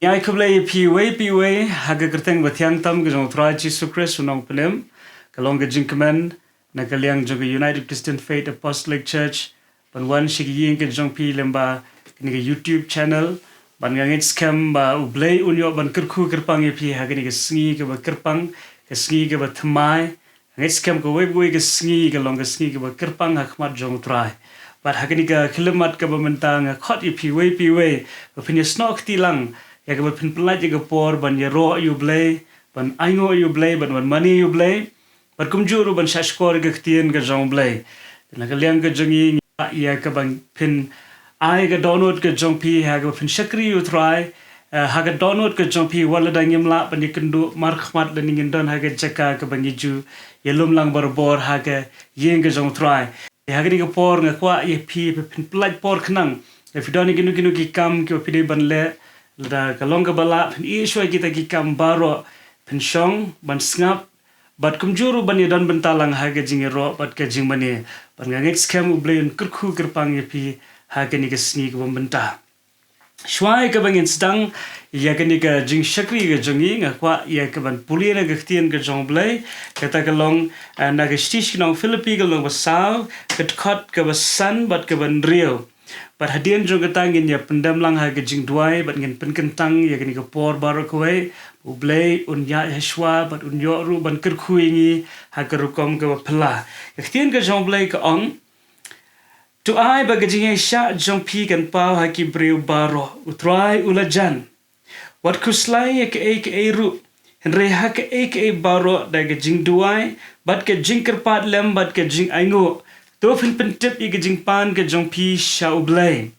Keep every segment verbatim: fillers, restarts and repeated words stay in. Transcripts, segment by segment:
Ngi ai khublei ïa phi uwei pa uwei ha ka kyrteng ba thiang tam ka jong u Trai Jisu Khrist u Nongpynim. Ka long ka jingkmen na ka liang jong ka United Christian Faith Apostolic Church ban wan sha ka ïing ka jong phi lyngba kane ka YouTube channel. Bad nga ngeit skhem ba U Blei un ïoh ban kyrkhu kyrpang ïa phi ha kane ka sngi kaba kyrpang, ka sngi kaba thymmai. Nga ngeit skhem kawei pa kawei ka sngi ka long ka sngi kaba kyrpang ha khmat jong U Trai. Bad ha kane ka khyllipmat kaba mynta nga khot ïa phi uwei pa uwei ba phin ïasnoh kti lang ïa kaba phin pynlait ïa ka por ban ïaroh ïa U Blei, ban ainguh ïa U Blei, ban wan mane ïa U Blei. Bad kumjuh ruh ban shahshkor ïa ka ktien ka jong U Blei. Na ka liang ka jong ngi, ngi kwah ïa kaba phin ai ka dohnud ka jong phi ha kaba phin shakri ïa U Trai, eh, ha ka dohnud ka jong phi wat lada ngim lah ban ïakynduh markhmat lane ngin don ha ka jaka kaba ngi ju ïalum lang barabor ha ka ïing ka jong U Trai. Te ha kane ka por nga kwah ïa phi ba phin pynlait por khnang. Lada phi don ïa kino kino ki kam kiba phi dei ban leh, lada ka long kaba lah phin ïeh shuwa ïa kita ki kam baroh, phin shong ban sngap, bad kumjuh ruh ban ïadon bynta lang ha ka jingïaroh bad ka jingmane. Bad nga ngeit skhem U Blei un kyrkhu kyrpang ïa phi ha kane ka sngi kaba mynta. Shuwa ïa kaba ngin sdang ïa kane ka jingshakri ka jong ngi, nga kwah ïa kaban pule na ka ktien ka jong U Blei, kata ka long, eh, na ka shithi sha ki nong Philippi ka lynnong ba saw, ka dkhot kaba san bad kaba hynriew. Bad hadien jong kata ngin ïa pyndem lang ha ka jingduwai, bad ngin pynkyntang ïa kane ka por baroh kawei, U Blei un ïaid ha shuwa, bad un ïoh ruh ban kyrkhu ïa ngi ha ka rukom kaba phylla. Ka ktien ka jong U Blei ka ong, To ai ba ka jingïaishah jong phi kan paw ha ki briew baroh, U Trai u la jan. Wat khuslai ïa kaei kaei ruh, hynrei ha kaei kaei baroh da ka jingduwai, bad ka jingkyrpad lem, bad ka jingainguh, to phin pyntip ïa ka jingpan ka jong phi sha U Blei.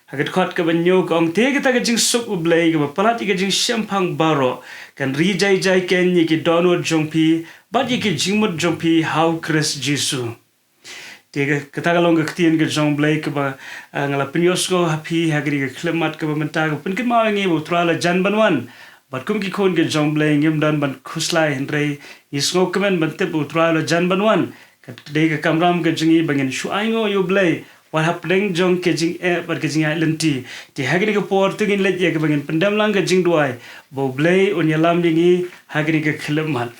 Ha ka dkhot kaba hynñiew ka ong, te kata ka jingsuk U Blei kaba palat ïa ka jingshemphang baroh, kan ri jai jai keiñ ïa ki dohnud jong phi, bad ïa ki jingmut jong phi ha U Khrist Jisu. Te ka, kata ka long ka ktien ka jong U Blei kaba, ah, nga la pynïohsngew ha phi ha kane ka khyllipmat kaba mynta, kaba pynkynmaw ïa ngi ba U Trai u la jan ban wan. Bad kum ki khun ka jong U Blei ngim don ban khuslai, hynrei ngi sngewkmen ban tip ba U Trai u la jan ban wan. Ka dei ka kamram ka jong ngi ba ngin shu ainguh ïa U Blei wat hapdeng jong ka jingeh bad ka jingïaid lynti. Te ha kane ka por to ngin leit ïa kaba ngin pyndem lang ka jingduwai ba U Blei un ïalam ïa ngi ha kane ka khyllipmat.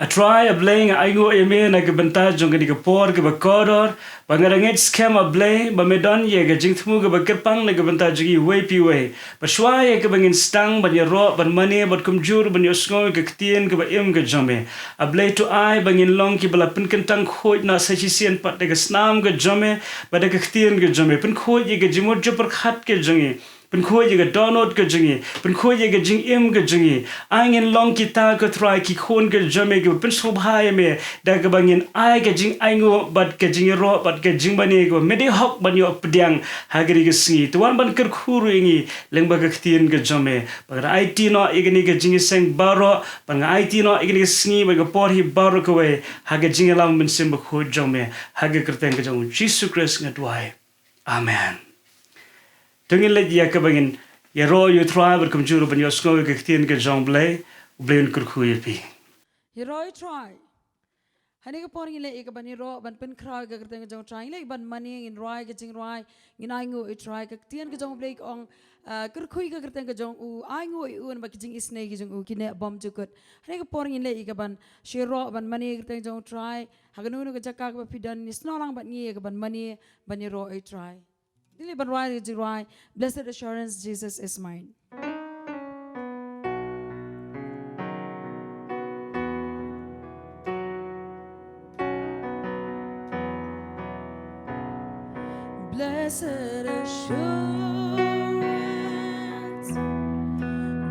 A Trai, A Blei, nga ainguh ïa me na ka bynta jong kane ka por kaba kordor, ba nga da ngeit skhem, A Blei, ba me don ïa ka jingthmu kaba kyrpang na ka bynta jong ngi uwei pa uwei. Ba shuwa ïa kaba ngin sdang ban ïaroh, ban mane, bad kumjuh ban ïohsngew ïa ka ktien kaba im ka jong me, A Blei, to ai ba ngin long kiba la pynkyntang khuid noh sa shisien pat da ka snam ka jong me, bad da ka ktien ka jong me. Pynkhuid ïa ka jingmut jingpyrkhat ka jong ngi. Pynkhuid ïa ka dohnud ka jong ngi. Pynkhuid ïa ka jingim ka jong ngi. Ai ngin long kita, ko Trai, ki khun ka jong me kiba pynsngewbha ïa me, da kaba ngin ai ka jingainguh bad ka jingïaroh bad ka jingmane kaba me dei hok ban ïoh pdiang ha kane ka sngi. To wan ban kyrkhu ruh ïa ngi lyngba ka ktien ka jong me. Ba nga da aiti noh ïa kane ka jingïaseng baroh, ba nga aiti noh ïa kane ka sngi bad ka por hi baroh kawei ha ka jingïalam Mynsiem Bakhuid jong me. Ha ka kyrteng ka jong U Jisu Khrist nga duwai. Amen. To ngin leit ïa kaba ngin ïaroh ïa U Trai bad kumjuh ruh ban ïohsngew ïa ka ktien ka jong U Blei. U Blei un kyrkhu ïa phi. Ïaroh ïa U Trai. Hangne ka por ngin leit ïa kaban ïaroh ban pynkhraw ïa ka kyrteng ka jong U Trai. Ngin leit ban mane, ngin rwai ka jingrwai, ngin ainguh ïa U Trai. Ka ktien ka jong U Blei ka ong, ah, kyrkhu ïa ka kyrteng ka jong u, ainguh ïa u namar ki jingisynei ki jong u ki neh bymjukut. Hangne ka por ngin leit ïa kaban shu ïaroh ban mane ïa ka kyrteng ka jong U Trai. Ha kano kano ka jaka kaba phi don, ïasnoh lang bad ngi ïa kaban mane, ban ïaroh ïa U Trai. Ngin leit ban rwai ka jingrwai, Blessed Assurance, Jesus is mine. Blessed assurance,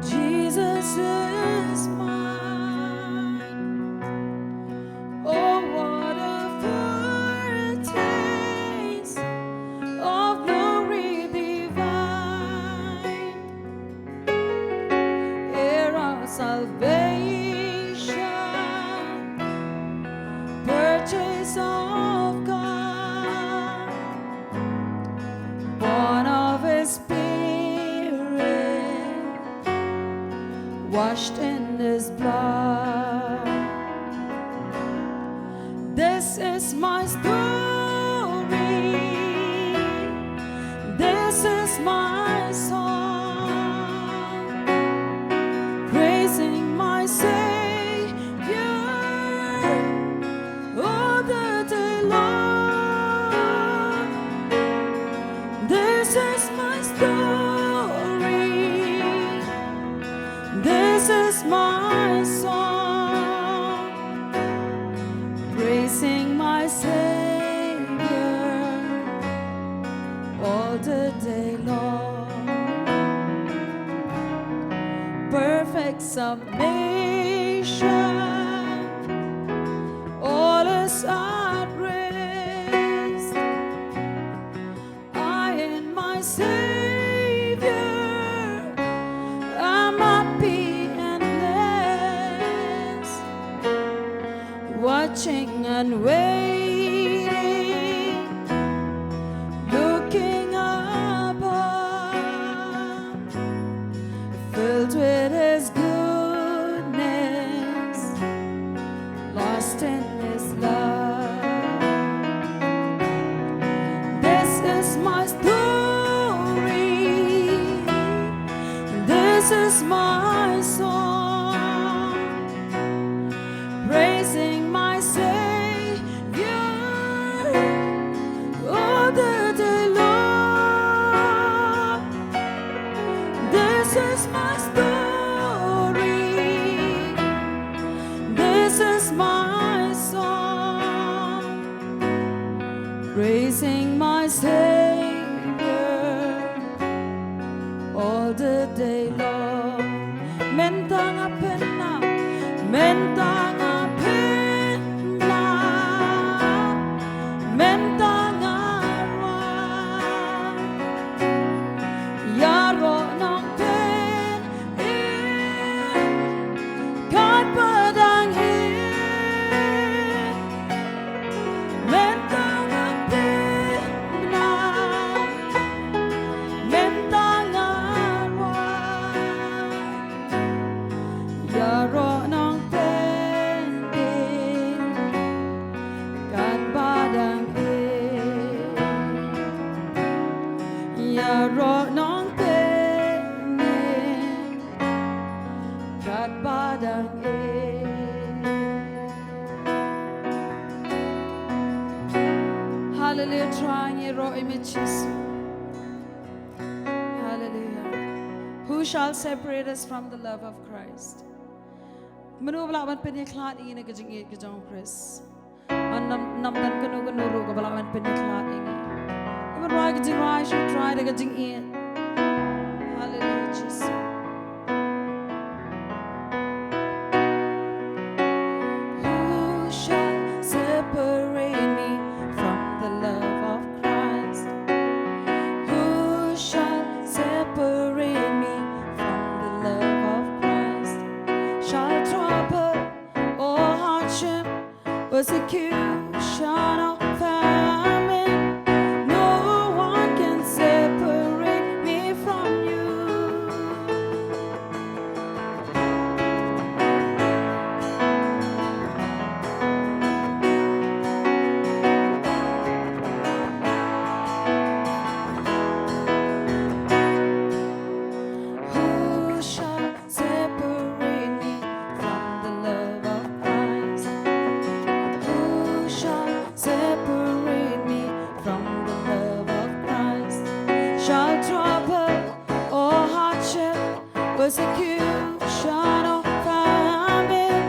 Jesus is mine. Oh, what a foretaste of glory divine, heir of salvation, purchase of God, born of His Spirit, washed in His blood. This is my story. This is my song. This is my story. This is my song. Praising my Savior all the day long. Perfect submission. All is at rest. I and my Savior, I'm happy and blessed, watching and waiting, looking above, filled with His goodness, lost in His love. This is my story. This is my song. Praising my Savior all the day long. This is my story. This is my song. Praising my Savior all the day long. Mynta nga pynlah, mynta nga pynlah, mynta nga rwai. Ïaroh Nongpynim katba dang heh. Mynta nga pynlah, mynta nga rwai. Ïaroh Nongpynim katba dang heh. Ïaroh Nongpynim katba dang heh. Hallelujah, Trai, ngi ïaroh ïa me Jisu. Hallelujah. Who shall separate us from the love of Christ? Mano ba lah ban pynïakhlad ïa ngi na ka jingïeit ka jong u Khrist? Ym don, ym don kano kano ruh kaba lah ban pynïakhlad ïa ngi. Ngi ban rwai ka jingrwai sha u Trai da ka jingïeit. Hallelujah, Jisu. Who shall separate me from the love of Christ? Who shall separate me from the love of Christ? Shall trouble or hardship, persecution or famine, no one can separate me from you. Who shall separate me from the love of Christ? Who shall separate me from the love of Christ? Shall trouble or hardship, persecution or famine,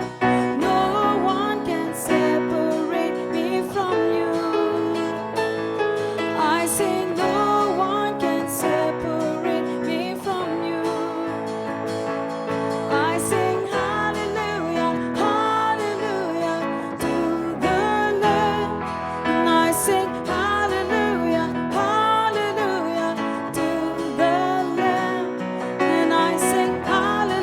no one can separate me from you. I sing, no one can separate me from you. I sing hallelujah, hallelujah to the Lamb. And I sing hallelujah, hallelujah to the Lamb. And I sing hallelujah.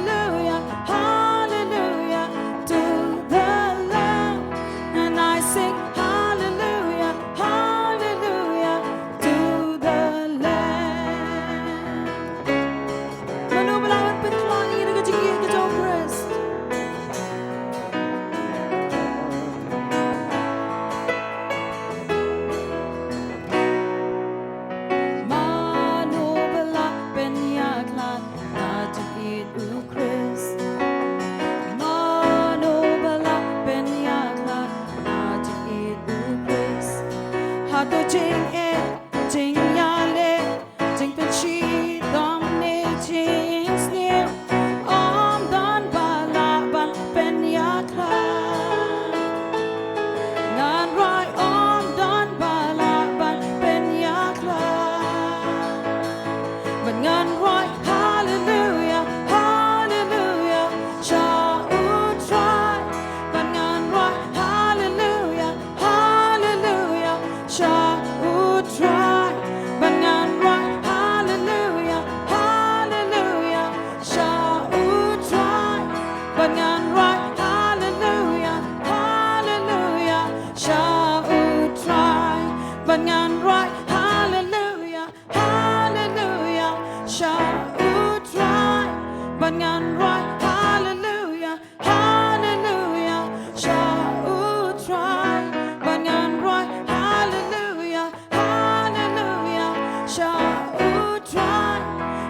Ngan rwai haleluya, haleluya sha U Trai. Bad ngan rwai haleluya, haleluya sha U Trai.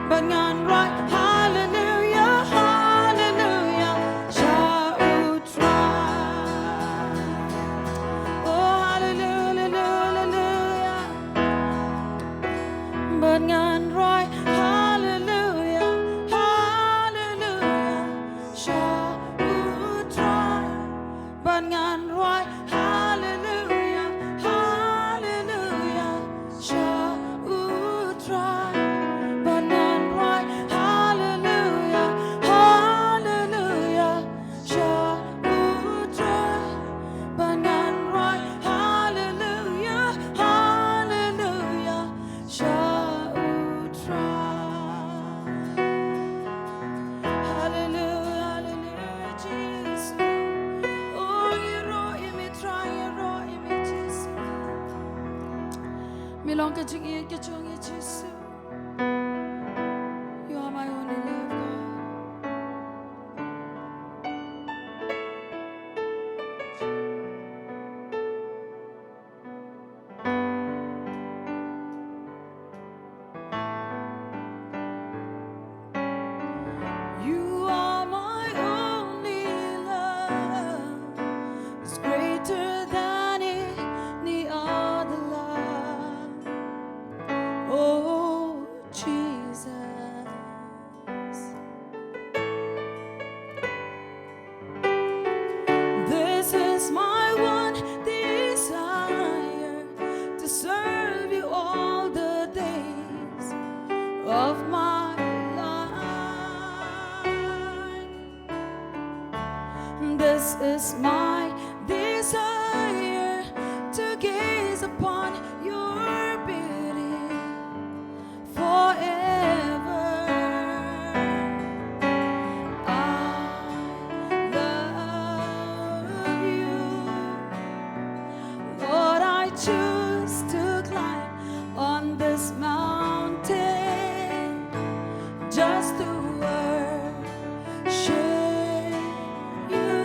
Bad ngan rwai haleluya, haleluya sha U Trai. Oh, haleluya, haleluya. Bad ngan rwai haleluya, haleluya sha U Trai. Bad ngan rwai haleluya, haleluya sha U Trai. Bad ngan rwai haleluya, haleluya sha U Trai. Bad ngan rwai haleluya, haleluya sha U Trai. Haleluya, haleluya Jisu. Oh, ïaroh ïa me Trai, ïaroh ïa me Jisu. Me long ka jingïeit ka jong ngi Jisu. You are my only love, God. You are my only love. It's greater than any other love. Oh, Jesus. This is my one desire, to serve you all the days of my life. This is my desire, to gaze upon your beauty forever. I love you. Lord, I choose to climb on this mountain just to worship you.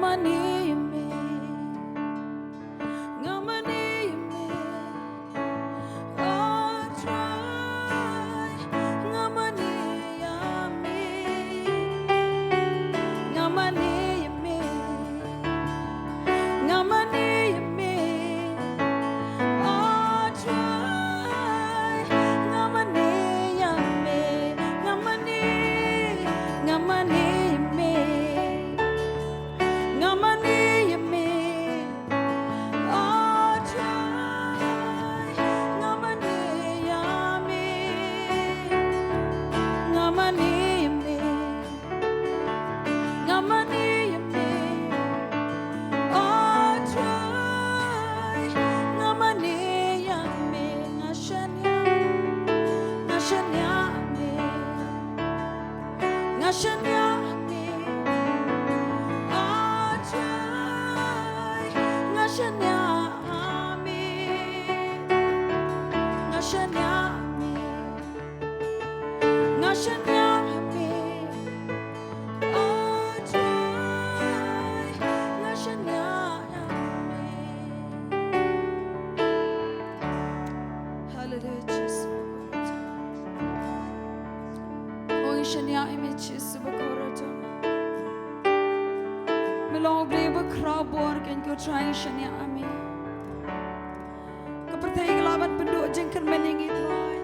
Mane ïa me, nga mane ïa me, oh Trai, nga mane ïa me, nga mane ïa me, nga mane ïa me, oh Trai, nga mane ïa me, nga mane, nga mane ïa me. Nga mane ïa me, oh Trai. Nga mane ïa me, nga mane ïa me, nga mane ïa me, oh Trai. Nga mane ïa me, nga shaniah, nga shaniah me. Nga shaniah me, oh Trai. Nga shaniah me, nga shaniah me, nga shaniah me, oh Trai. Nga shaniah me. Haleluia, Jisu. Ong shaniah ïa me, Jisu bakhuid jong nga. Me long u Blei bakhraw bor, keiñ ko Trai, shaniah ïa me. Ka pyrthei ka lah ban pynduh jingkyrmen ïa ngi Trai.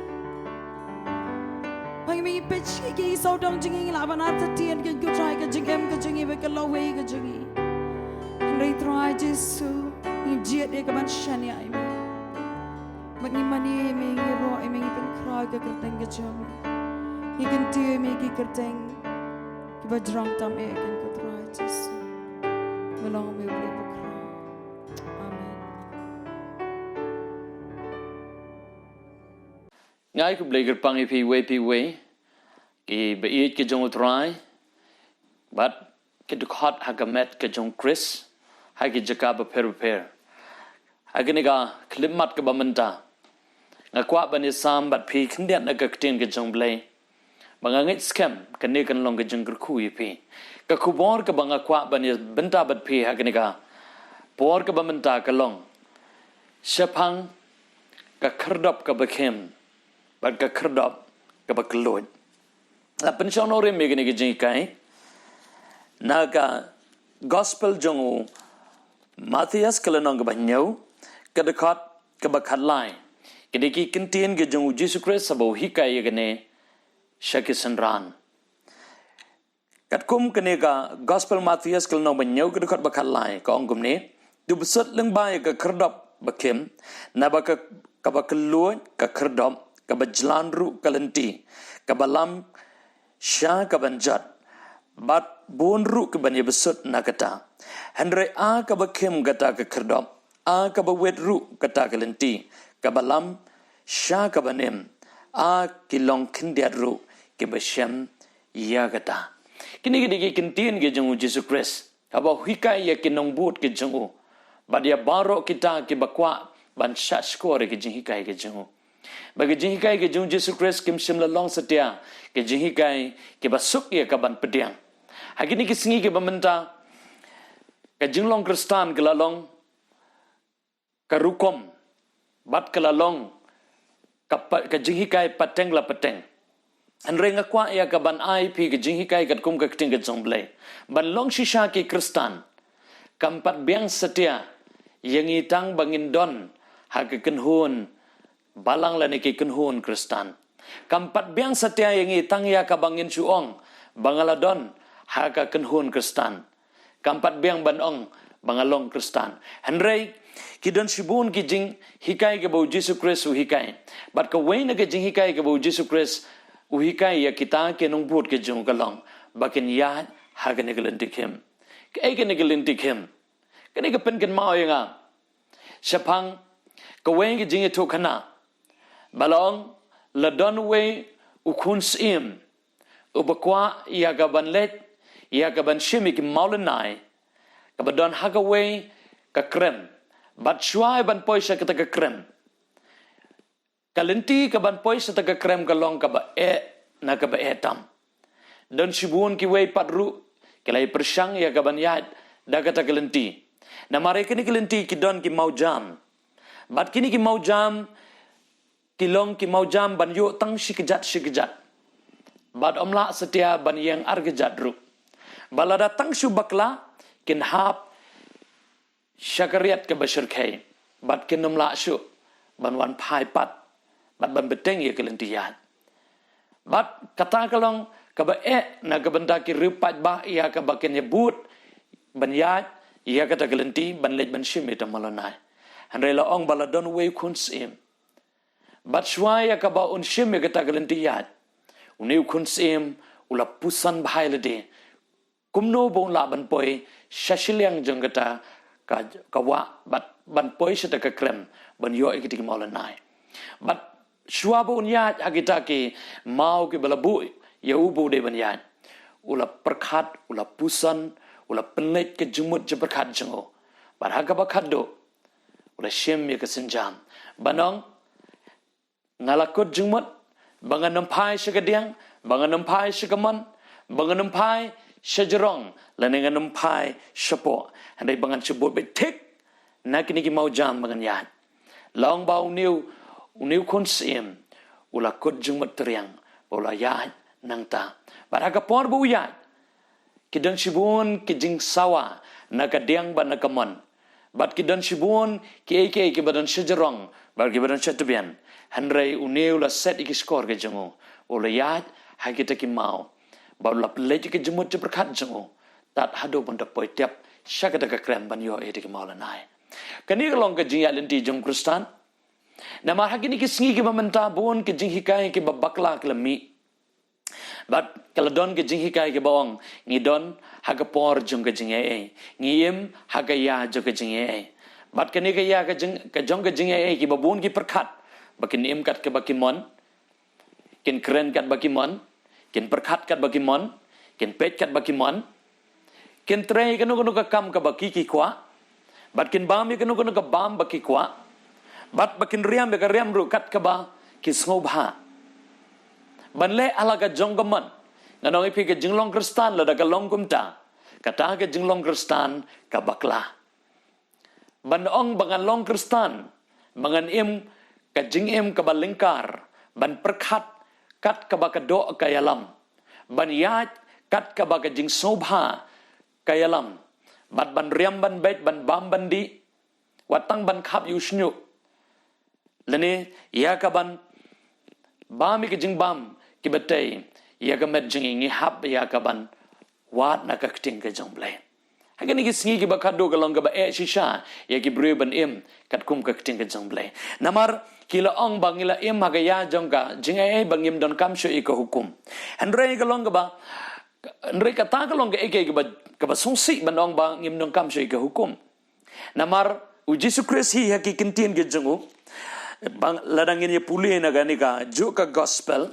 Ba ngi, me ngi peit sha ki sawdong jong ngi, ngi lah ban artatien, keiñ ko Trai, ka jingim ka jong ngi bad ka lawei ka jong ngi. Hynrei Trai Jisu, ngi jied ïa ka ban shaniah ïa me. Bad ngi mane ïa me, ngi ïaroh ïa me, ngi pynkhraw ïa ka kyrteng ka jong me. Ngi kyntiew ïa me ki kyrteng kiba jrong tam eh, keiñ ko Trai Jisu. Me long me u Blei bakhraw. Amen. Nga ai khublei kyrpang ïa phi iwei pa iwei, ki ba ïeit ki jong u Trai, bad ki dkhot ha ka met ka jong u Khrist ha ki jaka bapher bapher. Ha kane ka khyllipmat kaba mynta, nga kwah ban ïasam bad phi khyndiat na ka ktien ka jong u Blei. Ba nga ngeit skhem kane kan long ka jingkyrkhu ïa phi. Ka khubor kaba nga kwah ban ïa bynta bad phi ha kane ka por kaba mynta ka long shaphang ka khyrdop kaba khim bad ka khyrdop kaba kylluid. La pynshong nongrim ïa kane ka jinghikai na ka gospel jong u Mathaios ka lynnong kaba hynñiew, ka dkhot kaba khatlai. Ka dei ki ktien ka jong u Jisu Khrist haba u hikai ïa kane sha ki synran. Katkum kane ka gospel Mathaios ka lynnong ba hynñiew ka dkhot ba khatlai ka ong kumne: To bsut lyngba ïa ka khyrdop ba khim, naba ka, kaba kylluid ka khyrdop, kaba jlan ruh ka lynti, kaba lam sha kaban jot, bad bun ruh kiban ïa bsut na kata. Hynrei a kaba khim kata ka khyrdop, a kaba wit ruh kata ka lynti, kaba lam sha kaban im, a ki long khyndiat ruh kiba shem ïa kata. Kine ki dei ki ktien ki jong u Jisu Khrist haba u hikai ïa ki nongbud ki jong u, bad ïa baroh kita kiba kwah ban shahshkor ïa ki jinghikai ki jong u. Ba ki jinghikai ki jong u Jisu Khrist kim shym la long satia ki jinghikai kiba suk ïa kaban pdiang. Ha kine ki sngi kiba mynta, ka jinglong Khristan ka la long ka rukom, bad ka la long ka pa-, ka jinghikai pateng la pateng. Hynrei nga kwah ïa kaban ai phi ka jinghikai katkum ka ktien ka jong u Blei, ban long shisha ki Khristan. Kam pat biang satia ïa ngi tang ba ngin don ha ka kynhun balang lane ki kynhun Khristan. Kam pat biang satia ïa ngi tang ïa kaba ngin shu ong ba nga la don ha ka kynhun Khristan. Kam pat biang ban ong ba nga long Khristan. Hynrei ki don shibun ki jinghikai kaba u Jisu Khrist u hikai. Bad kawei na ka jinghikai kaba u Jisu Khrist u hikai ïa kita ki nongbud ki jong u ka long ba kin ïaid ha kane ka lynti khim. Kaei kane ka lynti khim? Kane ka pynkynmaw ïa nga shaphang kawei ka jingïathuhkhana ba la ong, la don uwei u khun syiem uba kwah ïa kaban leit, ïa kaban shim ïa ki mawlynnai kaba don ha kawei ka krem. Bad shuwa ban poi sha kata ka krem, ka lynti kaban poi sha kata ka krem ka long kaba eh na kaba eh tam. Don shibun kiwei pat ruh ki la ïa pyrshang ïa kaban ïaid da kata ka lynti. Namar ïa kine ki lynti ki don ki mawjam. Bad kine ki mawjam, ki long ki mawjam ban ïoh tang shi kjat shi kjat. Bad ym lah satia ban ïeng ar kjat ruh. Bad lada tang shu bakla, kin hap sha ka riat kaba shyrkhei. Bad kin ym lah shuh ban wan phai pat. Bad ban bteng ïa ka lynti ïaid. Bad kata ka long kaba eh na ka bynta ki riewpaidbah ïa kaba kin ïabud ban ïaid ïa kata ka lynti ban leit ban shim ïa ka mawlynnai. Hynrei la ong ba la don uwei u khun syiem. Bad shuwa ïa kaba un shim ïa kata ka lynti ïaid, une u khun syiem u la puson bha ïa lade kumno ba un lah ban poi sha shiliang jong kata ka, ka wah, bad ban poi sha kata ka krem ban ïoh ïa kita ki mawlynnai. Bad shuwa ba un ïaid ha kita ki maw kiba la buh ïa u ba u dei ban ïaid, u la pyrkhat, u la puson, u la pynleit ka jingmut jingpyrkhat jong u. Bad ha kaba khatduh u la shim ïa ka sienjam ban ong, nga la kut jingmut ba ngan ym phai sha kadiang, ba ngan ym phai sha kamon, ba ngan ym phai sha jrong, lane ngan ym phai shapoh. Hynrei ba ngan shu bud beit thik na kine ki mawjam ba ngan ïaid. La ong ba une u, une u khun syiem u la kut jingmut triang ba u la ïaid nangta. Bad ha ka por ba u ïaid, ki don shibun ki jingsawa na kadiang bad na kamon. Bad ki don shibun kiei kiei kiba don sha jrong bad kiba don sha tbian. Hynrei une u la set ïa ki shkor ki jong u, u la ïaid ha kita ki maw. Bad u la pynleit ïa ka jingmut jingpyrkhat jong u tad haduh ban da poi tep sha kata ka krem ban ïoh ïa kita ki mawlynnai. Kane ka long ka jingïaid lynti jong u Khristan. Namar ha kine ki sngi kiba mynta bun ki jinghikai kiba bakla ki la mih. Bad ka la don ka jinghikai kaba ong, ngi don ha ka por jong ka jingaiei, ngi im ha ka ïa jong ka jingaiei. Bad kane ka ïa ka jing, ka jong ka jingaiei kiba bun ki pyrkhat ba kin im kat kaba ki mon, kin kren kat ba ki mon, kin pyrkhat kat ba ki mon, kin peit kat ba ki mon, kin trei kano kano ka kam kaba ki ki kwah, bad kin bam ïa kano kano ka bam ba ki kwah, bad ba kin riam ïa ka riam ruh kat kaba ki sngewbha. Ban leh ha la ka jong ka mon. Ngan ong ïa phi, ka jinglong Khristan lada ka long kumta, kata ka jinglong Khristan ka bakla. Ban ong ba ngan long Khristan, ba ngan im ka jingim kaba lyngkar, ban pyrkhat kat kaba ka doh ka ïalam, ban ïaid kat kaba ka jingsngewbha ka ïalam, bad ban riam ban beit, ban bam ban dih, wat tang ban khap ïa u shñiuh, lane ïa kaban bam ïa ka jingbam kiba tei ïa ka met jong ngi, ngi hap ïa kaban wad na ka ktien ka jong U Blei. Ha kine ki sngi kiba khatduh ka long kaba eh shisha ïa ki briew ban im katkum ka ktien ka jong U Blei. Namar ki la ong ba ngi la im ha ka ïa jong ka jingaiei ba ngim donkam shuh ïa ka hukum. Hynrei ka long kaba, hynrei kata ka long kaei kaei kaba, kaba sngewsih ban ong ba ngim donkam shuh ïa ka hukum. Namar U Jisu Khrist hi ha ki ktien ki jong u, ba lada ngin ïa pule na kane kajuh ka gospel,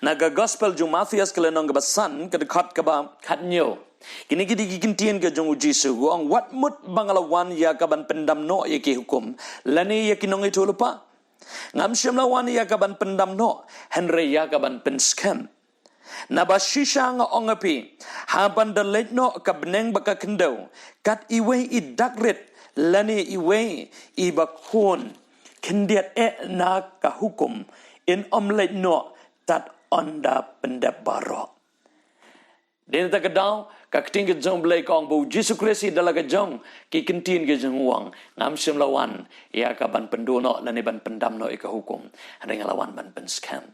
na ka gospel jong u Mathaios ka lynnong kaba san, ka dkhot kaba khathynñiew. Kine ki dei ki ktien ki jong U Jisu, u ong, wat mut ba nga la wan ïa kaban pyndam noh ïa ki hukum, lane ïa ki nongïathuhlypa. Ngam shym la wan ïa kaban pyndam noh, hynrei ïa kaban pynskhem. Naba shisha nga ong ïa phi, haba da leit noh ka bneng bad ka khyndew, kat iwei i dak rit lane iwei i bakhun khyndiat eh na ka hukum, yn ym leit noh tad ynda pyndep baroh. Dei na kata ka daw ka ktien ka jong U Blei ka ong ba U Jisu Khrist hi da la ka jong ki ktien ka jong u u ong, ngam shym la wan ïa kaban pynduh noh lane ban pyndam noh ïa ka hukum, hynrei nga la wan ban pynskhem.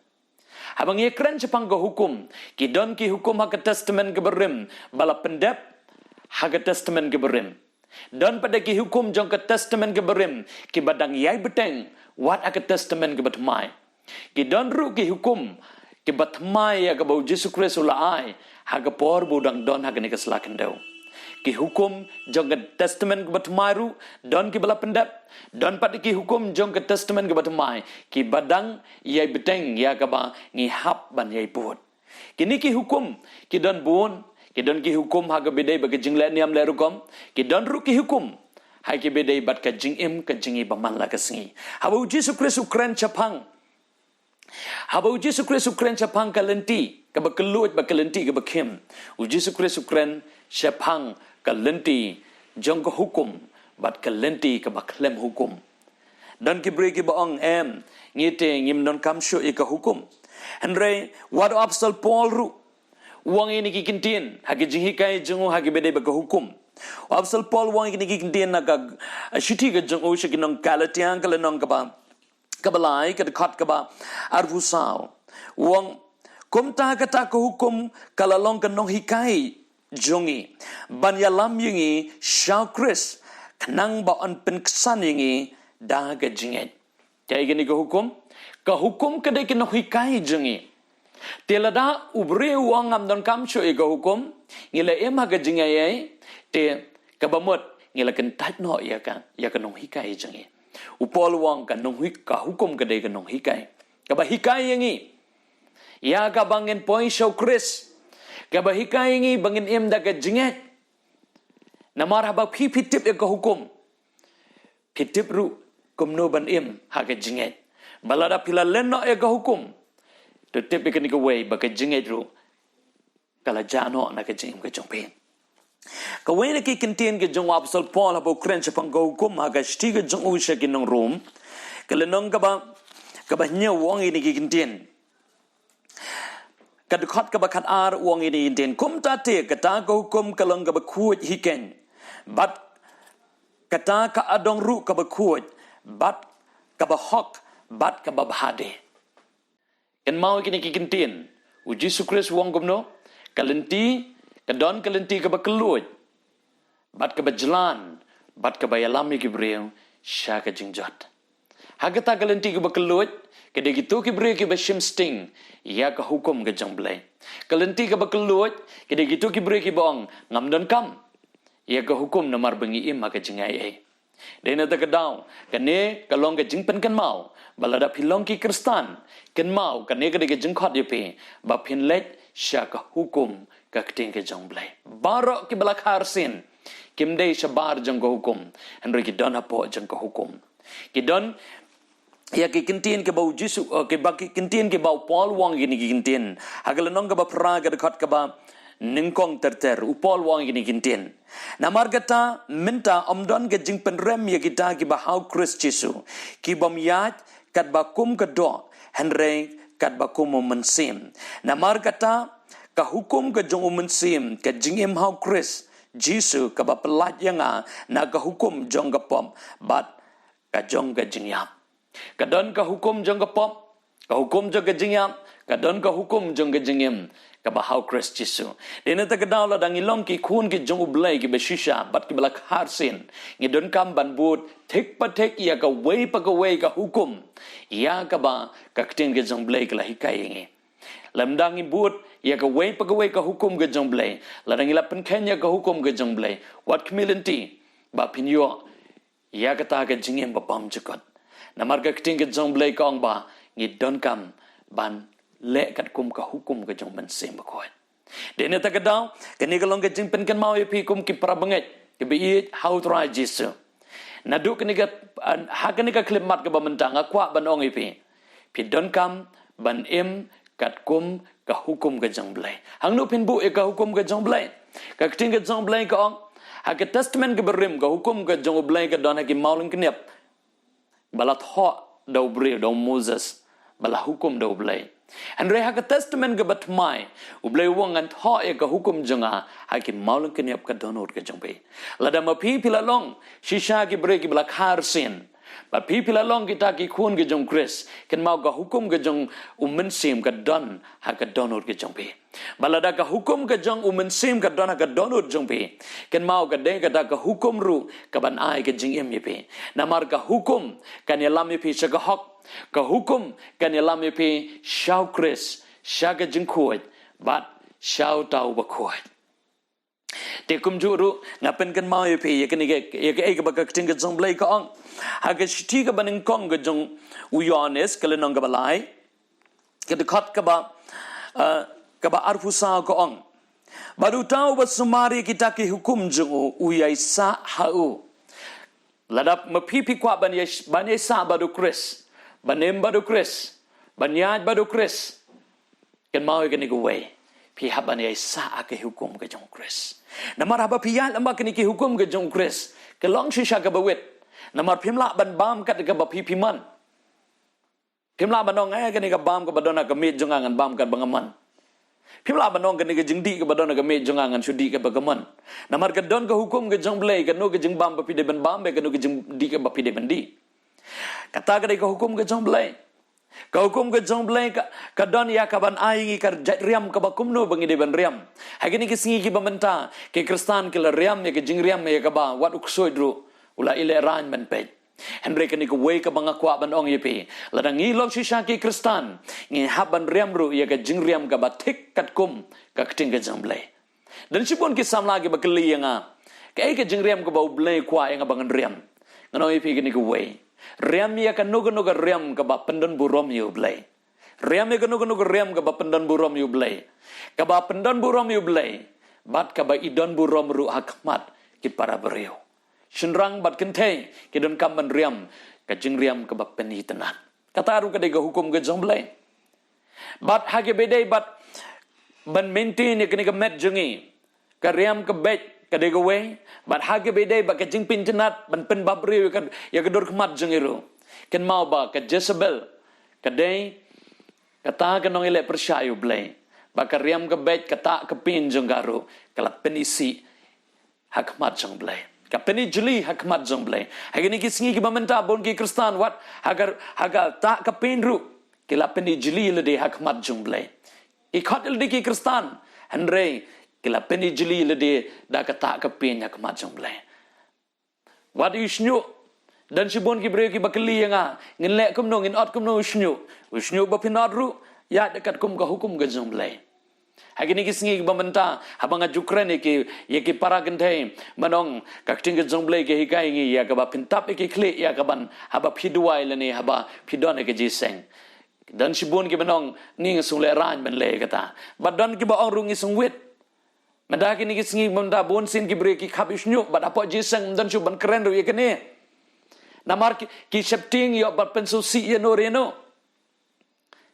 Haba ngi kren shaphang ka hukum, ki don ki hukum ha ka Testament kaba rim ba la pyndep ha ka Testament kaba rim. Don pat de ki hukum jong ka Testament kaba rim kiba dang ïai bteng wat ha ka Testament kaba thymmai. Ki don ruh ki hukum kiba thymmai ïa kaba U Jisu Khrist u la ai ha ka por ba u dang don ha kane ka sla khyndew. Ki hukum jong ka Testament kaba thymmai ruh don kiba la pyndep. Don pat de ki hukum jong ka Testament kaba thymmai kiba dang ïai bteng ïa kaba ngi hap ban ïai bud. Kine ki hukum ki don bun, ki don ki hukum ha kaba ïadei bad ka jingleh niam leh rukom, ki don ruh ki hukum ha kaba ïadei bad ka jingim ka jong ngi ba man la ka sngi. Haba U Jisu Khrist u kren shaphang, haba U Jisu Khrist u kren shaphang ka lynti kaba kylluid bad ka lynti kaba khim, U Jisu Khrist u kren shaphang ka lynti jong ka hukum bad ka lynti kaba khlem hukum. Don ki briew kiba ong, em, ngi te ngim donkam shuh ïa ka hukum. Hynrei wat u Apostol Paul ruh u ong ïa kine ki kyntien ha ki jinghikai jong u ha kiba ïadei bad ka hukum. U Apostol Paul u ong ïa kine ki kyntien ha ka shithi ka jong u sha ki nong Galatia, ka lynnong kaba kaba lai, ka dkhot kaba arphew saw. U ong, kumta kata ka hukum ka la long ka nonghikai jong ngi, ban ïalam ïa ngi sha u Khrist, khnang ba un pynksan ïa ngi da ka jingngeit. Kaei kane ka hukum? Ka hukum ka dei ka nonghikai jong ngi. Te lada u briew u ong, ngam donkam shuh ïa ka hukum, ngi la im ha ka jingaiei, te kaba mut ngi la kyntait noh ïa ka, ïa ka nonghikai jong ngi. U Paul u ong ka nonghi-, ka hukum ka dei ka nonghikai kaba hikai ïa ngi ïa kaba ngin poi sha u Khrist, kaba hikai ïa ngi ba ngin im da ka jingngeit. Namar haba phi, phi tip ïa ka hukum, phi tip ruh kumno ban im ha ka jingngeit. Bad lada phi la len noh ïa ka hukum, to tip ïa kane kawei, ba ka jingngeit ruh ka la jah noh na ka jingim ka jong phi. Kawei na ki kyntien ka jong u Apostol Paul haba u kren shaphang ka hukum ha ka shithi ka jong u sha ki nong Rom, ka lynnong kaba, kaba hynñiew, u ong ïa kine ki kyntien. Ka dkhot kaba khatar u ong ïa kine ki kyntien. Kumta te kata ka hukum ka long kaba khuid hi keiñ, bad kata ka adong ruh kaba khuid, bad kaba hok, bad kaba bha de. Kynmaw ïa kine ki kyntien. U Jisu Khrist u ong kumno? Ka lynti, ka don ka lynti kaba kylluid, bad kaba jlan, bad kaba ïalam ïa ki briew sha ka jingjot. Ha kata ka lynti kaba kylluid, ka dei kito ki briew kiba shim sting ïa ka hukum ka jong u Blei. Ka lynti kaba kylluid, ka dei kito ki briew kiba ong, ngam donkam ïa ka hukum namar ba ngi im ha ka jingaiei. Dei na kata ka daw, kane ka long ka jingpynkynmaw ba lada phi long ki Khristan, kynmaw kane ka dei ka jingkhot ïa phi ba phin leit sha ka hukum ka ktien ka jong u Blei. Baroh kiba la kha arsien kim dei shabar jong ka hukum, hynrei ki don hapoh jong ka hukum. Ki don ïa ki kyntien kiba u Jisu, eh, kiba ki kyntien kiba u Paul u ong ïa kine ki kyntien. Ha ka lynnong kaba phra, ka dkhot kaba nyngkong ter ter, u Paul u ong ïa kine ki kyntien. Namar kata mynta ym don ka jingpynrem ïa kita kiba ha u Khrist Jisu, ki bym ïaid katba kum ka doh, hynrei katba kum u Mynsiem. Namar kata ka hukum ka jong u Mynsiem, ka jingim ha u Khrist Jisu, kaba pyllait ïa nga na ka hukum jong ka pop bad ka jong ka jingïap. Ka don ka hukum jong ka pop, ka hukum jong ka jingïap, ka don ka hukum jong ka jingim kaba ha u Khrist Jisu. Dei na kata ka daw, lada ngi long ki khun ki jong u Blei kiba shisha bad kiba la kha arsien, ngi donkam ban bud thik pa thik ïa kawei pa kawei ka hukum ïa kaba ka ktien ka jong u Blei ka la hikai ïa ngi. Lymda ngi bud ïa kawei pa kawei ka hukum ka jong u Blei, lada ngi la pynkheiñ ïa ka hukum ka jong u Blei, wat khmih lynti ba phin ïoh ïa kata ka jingim ba bym jukut. Namar ka ktien ka jong u Blei ka ong ba ngi donkam ban leh katkum ka hukum ka jong u Mynsiem Bakhuid. Dei na kata ka daw, kane ka long ka jingpynkynmaw ïa phi kum ki para bangeit kiba ïeit ha u Trai Jisu. Naduh kane ka, ha kane ka khyllipmat kaba mynta, nga kwah ban ong ïa phi, phi donkam ban im katkum ka hukum ka jong u Blei. Hangno phin buh ïa ka hukum ka jong u Blei? Ka ktien ka jong u Blei ka ong, ha ka Testament kaba rim, ka hukum ka jong u Blei ka don ha ki mawlyngkniap ba la thoh da u briew, da u Moses, ba la hukum da u Blei. Hynrei ha ka Testament kaba thymmai, u Blei u ong, ngan thoh ïa ka hukum jong nga ha ki mawlyngkniap ka dohnud ka jong phi. Lada ma phi phi la long shisha ki briew kiba la kha arsien, bad phi phi la long kita ki khun ka jong u Khrist, kynmaw ka hukum ka jong u Mynsiem ka don ha ka dohnud ka jong phi. Bad lada ka hukum ka jong u Mynsiem ka don ha ka dohnud jong phi, kynmaw ka dei kata ka hukum ruh kaban ai ka jingim ïa phi. Namar ka hukum kan ïalam ïa phi sha ka hok, ka hukum kan ïalam ïa phi sha u Khrist, sha ka jingkhuid bad sha uta uba khuid. Te kumjuh ruh nga pynkynmaw ïa phi ïa kane ka, ïa kaei kaba ka ktien ka jong u Blei ka ong. Ha ka shithi kaba nyngkong ka jong u Ïoannis, ka lynnong kaba lai, ka dkhot kaba, eh, kaba arphew saw ka ong, bad uta uba sumar ïa kita ki hukum jong u, u ïaisah ha u. Lada ma phi phi kwah ban ïai, ban ïaisah bad u Khrist, ban im bad u Khrist, ban ïaid bad u Khrist, kynmaw ïa kane kawei. phi hap ban ïai sah ha ki hukum ka jong u Khrist. Namar haba phi ïaid lyngba kine ki hukum ka jong u Khrist, ka long shisha kaba wit. Namar phim lah ban bam kat kaba phi phi mon. Phim lah ban ong, eh, kane ka bam kaba don ha ka miej jong nga ngan bam kat ba nga mon. Phim lah ban ong, kane ka jingdih kaba don ha ka miej jong nga ngan shu dih kat ba nga mon. Namar ka don ka hukum ka jong u Blei, kano ka jingbam ba phi dei ban bam, bad kano ka jingdih kaba phi dei ban dih. Kata ka dei ka hukum ka jong u Blei. Ka hukum ka jong u Blei ka, ka don ïa ka ban ai ngi ka jait riam kaba kumno ba ngi dei ban riam. Ha kine ki sngi kiba mynta, ki Khristan ki la riam ïa ka jingriam ïa kaba wat u ksuid ruh u la ïalehrain ban peit. Hynrei kane kawei kaba nga kwah ban ong ïa phi, lada ngi long shisha ki Khristan, ngi hap ban riam ruh ïa ka jingriam kaba thik katkum ka ktien ka jong u Blei. Don shibun ki samla kiba kylli ïa nga, kaei ka jingriam kaba u Blei u kwah ïa nga ba ngan riam? Ngan ong ïa phi kane kawei. Riam ïa kano kano ka riam kaba pyndonburom ïa u Blei. Riam ïa kano kano ka riam kaba pyndonburom ïa u Blei, kaba pyndonburom ïa u Blei, bad kaba i donburom ruh ha khmat ki para briew. Shynrang bad kynthei ki donkam ban riam ka jingriam kaba pynitynnad. Kata ruh ka dei ka hukum ka jong u Blei. Bad ha kaba ïadei bad ban maintain ïa kane ka met jong ngi, ka riam ka beit ka dei kawei, bad ha kaba ïadei bad ka jingpynitynnad ban pynbapbriew ïa ka, ïa ka dur khmat jong ngi ruh, kynmaw ba ka Jezebel ka dei kata ka nongïaleh pyrshah ïa u Blei. Ba ka riam ka beit, ka tah ka pin jong ka ruh ka la pynisih ha khmat jong u Blei. Ka pynijli ha khmat jong u Blei. Ha kine ki sngi kiba mynta bun ki Khristan wat ha ka, ha ka tah ka pin ruh ki la pynijli lade ha khmat jong u Blei. Ki khot lade ki Khristan, hynrei ki la pynijli lade da ka tah ka pin ha khmat jong u Blei. Wat ïa u shñiuh. Don shibun ki briew kiba kylli ïa nga, ngin leh kumno, ngin ot kumno u shñiuh? U shñiuh ba phin ot ruh, ïaid katkum ka hukum ka jong u Blei. Ha kine ki sngi kiba mynta, haba nga ju kren ïa ki, ïa ki para kynthei, mynta ka ktien ka jong u Blei ka hikai ngi ïa kaba phin tap ïa ki khlieh ïa ka ban, haba phi duwai lane haba phi don ïa ka jingïaseng. Don shibun kiba ong, ni nga shu lehrain ban leh kata. Bad don kiba ong ruh ngi shu wit. Mynta kine ki sngi mynta bun sien ki briew ki khap ïa u shñiuh, bad hapoh jingïaseng ym don shuh ban kren ruh ïa kane. Namar ki, ki sheptieng ïoh ban pynsngewsih ïa no re no.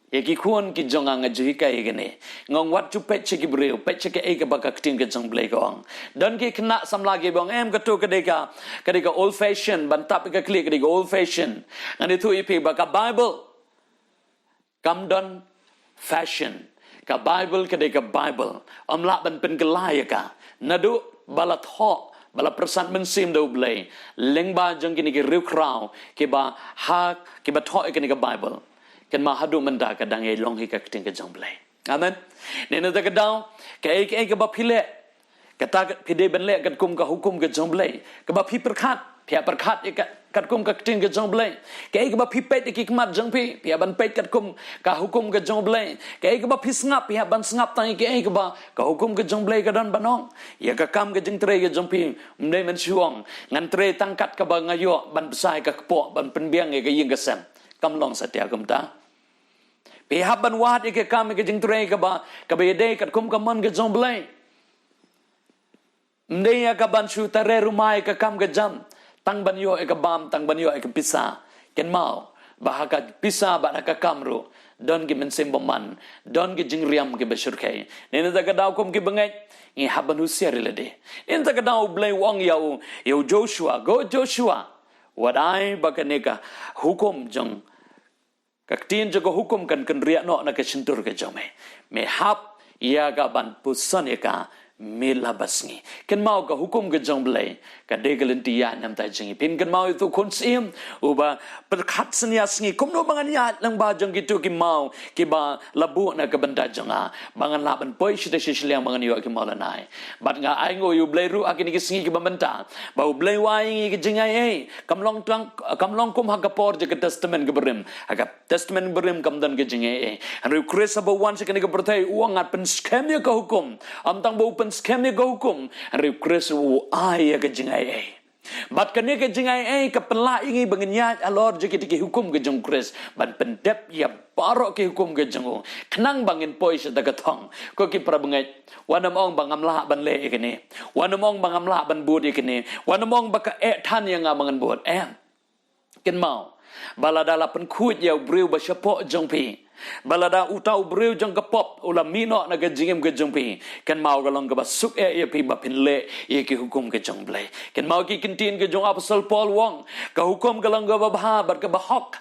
Ïa ki khun ki jong nga nga ju hikai ïa kane. Nga ong wat ju peit sha ki briew, peit sha kaei kaba ka ktien ka jong u Blei ka ong. Don ki khynnah samla kiba ong em kato ka dei ka, ka dei ka old fashion, ban tap ïa ka khlieh ka dei ka old fashion. Ngan ïathuh ïa phi ba ka Bible kam don fashion. Ka Bible ka dei ka Bible. Ym lah ban pynkylla ïa ka. Naduh ba la thoh, ba la pyrsad mynsiem da u Blei lyngba jong kine ki riewkhraw kiba ha, kiba thoh ïa kane ka Bible, kynmaw haduh mynta ka dang ïai long hi ka ktien ka jong u Blei. Amen. Nangta kata ka daw, kaei kaei kaba phi leh, kata ka, phi dei ban leh katkum ka hukum ka jong u Blei. Kaba phi pyrkhat, phi ïa pyrkhat ïa ka, katkum ka ktien ka jong u Blei. Kaei kaba phi peit da ki khmat jong phi, phi ïa ban peit katkum ka hukum ka jong u Blei. Kaei kaba phi sngap, phi ïa ban sngap tang ïa kaei kaba ka hukum ka jong u Blei ka don ban ong. Ïa ka kam ka jingtrei ka jong phi, ym dei ban shu ong, ngan trei tang kat kaba nga ïoh ban bsa ïa ka kpoh, ban pynbiang ïa ka ïing ka sem. Kam long satia kumta. Phi hap ban wad ïa ka kam ïa ka jingtrei kaba, kaba ïadei katkum ka mon ka jong u Blei. Ym dei ïa ka ban shu tare rymai ïa ka kam ka jam, tang ban ïoh ïa ka bam, tang ban ïoh ïa ka pisa. Kynmaw ba ha ka pisa bad ha ka kam ruh don ki mynsiem bymman, don ki jingriam kiba shyrkhei. Nangta ka daw kum ki bangeit, ngi hap ban husiar ïa lade. Nangta ka daw u Blei u ong ïa u, ïa u Joshua, ko Joshua, wat ai ba kane ka hukum jong ka ktien jong ka hukum kan kynriah noh na ka shyntur ka jong me. Me hap ïa ka ban puson ïa ka mynta la basngi. Kynmaw ka hukum ka jong u Blei ka dei ka lynti ïaid na ka bynta jong ngi. Phin kynmaw ïa uto u khun syiem uba pyrkhat synñia sngi kumno ba ngan ïaid lyngba jong kito ki maw kiba la buh na ka bynta jong nga, ba ngan lah ban poi shatei sha shiliang ba ngan ïoh ki maw lanai. Bad nga ainguh ïa u Blei ruh ha kine ki sngi kiba mynta ba u Blei u ai ïa ngi ka jingaiei. Kam long tang, kam long kum ha ka por jong ka Testament kaba rim. Ha ka Testament kaba rim kam don ka jingaiei. Hynrei u Khrist haba u wan sha kane ka pyrthei u ong ngan pynskhem ïa ka hukum. Ym tang ba u pynskhem ïa ka hukum, hynrei u Khrist u ai ïa ka jingaiei. Bad kane ka jingaiei ka pynlah ïa ngi ba ngin ïaid halor jong kita ki hukum ka jong u Khrist, ban pyndep ïa baroh ki hukum ka jong u, khnang ba ngin poi sha kata ka thong. Ko ki para bangeit, wat nym ong ba ngam lah ban leh ïa kane. Wat nym ong ba ngam lah ban bud ïa kane. Wat nym ong ba ka eh than ïa nga ba ngan bud. Em. Kynmaw ba lada la pynkhuid ïa u briew ba shapoh jong phi, Ba lada uta u briew jong ka pop u la mih noh na ka jingim ka jong phi, kynmaw ka long kaba suk eh ïa phi ba phin leh ïa ki hukum ka jong U Blei. Kynmaw ki kyntien ka jong u Apostol Paul u ong, ka hukum ka long kaba bha bad kaba hok.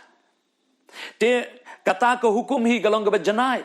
Te kata ka hukum hi ka long kaba janai.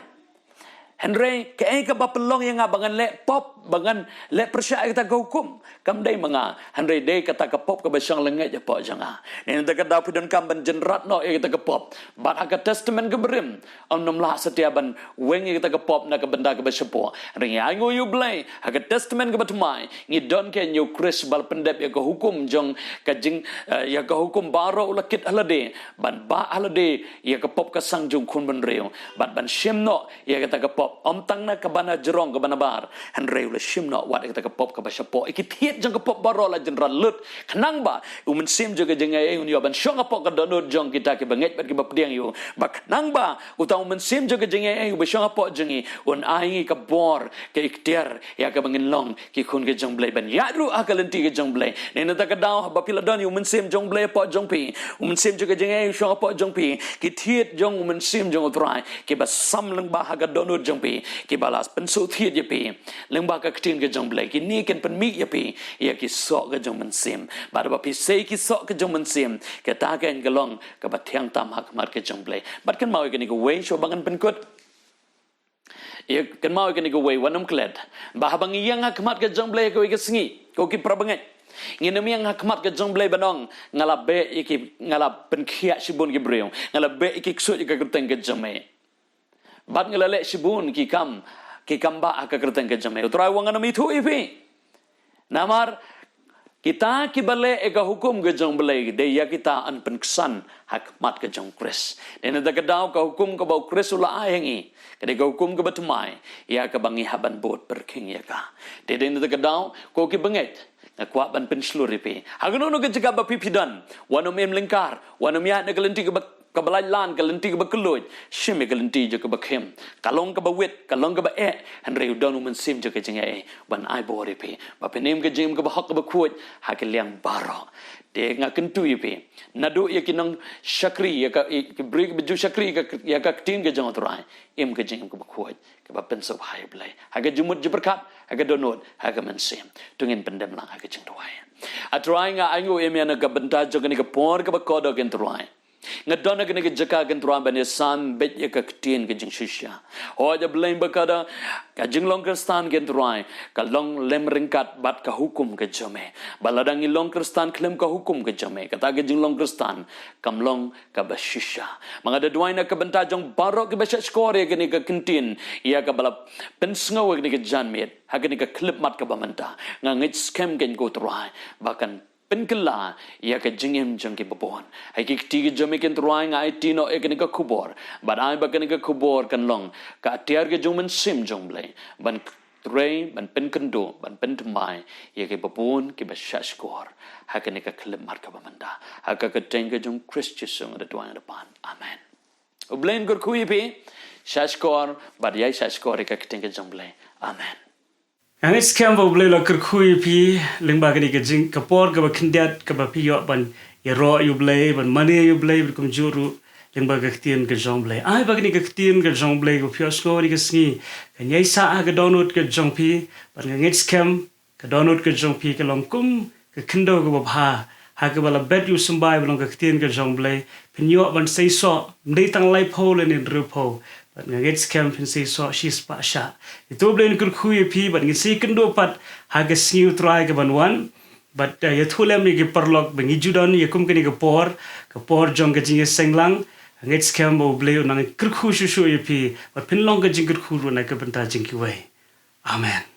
Hynrei kaei kaba pynlong ïa nga ba ngan leh pop, ba ngan leh pyrshah ïa kata ka hukum? Kam dei ma nga, hynrei dei kata ka pop kaba shong lyngngoh hapoh jong nga. Nangta ka daw phi donkam ban jynrat noh ïa kata ka pop. Bad ha ka Testament kaba rim, ym nym lah satia ban weng ïa kata ka pop na ka bynta kaba shapoh. Hynrei ngi ainguh ïa U Blei, ha ka Testament kaba thymmai ngi don keiñ ïa U Khrist ba la pyndep ïa ka hukum jong ka jing, eh, ïa ka hukum baroh u la kit ha lade, ban bah ha lade ïa ka pop ka sang jong u khun bynriew, bad ban shim noh ïa kata ka pop, ym tang na kaba na jrong kaba na bar, hynrei u la shim noh wat ïa kata ka pop kaba shapoh. Ïa ki thied jong ka pop baroh la jynrat lut, khnang ba u Mynsiem jong ka jingaiei un ïoh ban shong hapoh ka dohnud jong kita kiba ngeit bad kiba pdiang ïa u. Ba khnang ba uta u Mynsiem jong ka jingaiei uba shong hapoh jong ngi un ai ngi ka bor, ka iktiar, ïa kaba ngin long ki khun ka jong U Blei, ban ïaid ruh ha ka lynti ka jong U Blei. Nangta ka daw haba phi la don ïa u Mynsiem jong U Blei hapoh jong phi, u Mynsiem jong ka jingaiei u shong hapoh jong phi, ki thied jong u Mynsiem jong U Trai kiba sam lyngba ha ka dohnud jong phi, kiba la pynsuk thied ïa phi lyngba ka Ktien ka jong U Blei, kine kin pynmih ïa phi ïa ki soh ka jong u Mynsiem. Bad haba phi sei ki soh ka jong u Mynsiem, kata keiñ ka long kaba thiang tam ha khmat ka jong U Blei. Bad kynmaw ïa kane kawei shuwa ba ngan pynkut. Ïa, kynmaw ïa kane kawei, wat nym klet. Ba haba ngi ïeng ha khmat ka jong U Blei kawei ka sngi, ko ki para bangeit, ngin nym ïeng ha khmat ka jong U Blei ban ong, nga la beh ïa ki, nga la pynkhiah shibun ki briew, nga la beh ïa ki ksuid ïa ka kyrteng ka jong me, bad nga la leh shibun ki kam, ki kam bah ha ka kyrteng ka jong me. U Trai u ong, ngan nym ithuh ïa phi. Namar kita kiba leh ïa ka hukum ka jong U Blei, dei ïa kita yn pynksan ha khmat ka jong U Khrist. Dei nangta ka daw ka hukum kaba U Khrist u la ai ha ngi, ka dei ka hukum kaba thymmai, ïa kaba ngi hap ban bud pyrkhing ïa ka. Te dei nangta ka daw, ko ki bangeit, nga kwah ban pynshlur ïa phi, ha kano kano ka jaka ba phi phi don, wat nym im lyngkar, wat nym ïaid na ka lynti kaba, kaba laitlan, ka lynti kaba kylluid. Shim ïa ka lynti jong kaba khim. Ka long kaba wit, ka long kaba eh, hynrei u don u Mynsiem jong ka jingaiei ban ai bor ïa phi ba phin im ka jingim kaba hok kaba khuid ha ki liang baroh. Te nga kyntu ïa phi, naduh ïa ki nongshakri, ïa ka, ïa ki briew kiba ju shakri ïa ka, ïa ka Ktien ka jong U Trai, im ka jingim kaba khuid, kaba pynsngewbha ïa U Blei ha ka jingmut jingpyrkhat, ha ka dohnud, ha ka mynsiem. To ngin pyndem lang ha ka jingduwai. A Trai, nga ainguh ïa me na ka bynta jong kane ka por kaba kordor, ko Trai. Nga don ha kane ka jaka, ko Trai, ban ïasan beit ïa ka Ktien ka jingshisha. Hooid A Blei, ba ka da, ka jinglong Khristan, ko Trai, ka long lem ryngkat bad ka hukum ka jong me. Ba lada ngi long Khristan khlem ka hukum ka jong me, kata ka jinglong Khristan kam long kaba shisha. Ma nga da duwai na ka bynta jong baroh kiba shahshkor ïa kane ka ktien, ïa kaba la pynsngew ha kane ka janmiet, ha kane ka khyllipmat kaba mynta. Nga ngeit skhem, ko Trai, ba kan pynkylla ïa ka jingim jong kiba bun. Ha ki kti ki jong me, ko Trai, nga aiti noh ïa kane ka khubor, bad ai ba kane ka khubor kan long ka atiar ka jong u Mynsiem jong U Blei ban trei, ban pynkynduh, ban pynthymmai ïa kiba bun kiba shahshkor ha kane ka khyllipmat kaba mynta. Ha ka kyrteng ka jong U Khrist Jisu nga da duwai, nga da pan. Amen. U Blei un kyrkhu ïa phi. Shahshkor bad ïai shahshkor ïa ka kyrteng ka jong U Blei. Amen. Nga ngeit skhem ba U Blei u la kyrkhu ïa phi lyngba kane ka jing, ka por kaba khyndiat kaba phi ïoh ban ïaroh ïa U Blei, ban mane ïa U Blei, bad kumjuh ruh lyngba ka Ktien ka jong U Blei. Ai ba kane ka Ktien ka jong U Blei kaba phi ïohsngew ha kane ka sngi kan ïai sah ha ka dohnud ka jong phi, bad nga ngeit skhem ka dohnud ka jong phi ka long kum ka khyndew kaba bha, ha kaba la bet ïa u symbai ba long ka Ktien ka jong U Blei, phin ïoh ban seisoh, ym dei tang laiphew lane hynriewphew, bad nga ngeit skhem phin seisoh shispah shah. Ïa to U Blei un kyrkhu ïa phi, bad ngin sa ïakynduh pat ha ka sngi U Trai kaban wan. Bad, eh, ïathuh lem ïa ki paralok ba ngi ju don ïa kum kane ka por, ka por jong ka jingïaseng lang. Nga ngeit skhem ba U Blei un nang kyrkhu shuh shuh ïa phi, bad phin long ka jingkyrkhu ruh na ka bynta jong kiwei. Amen.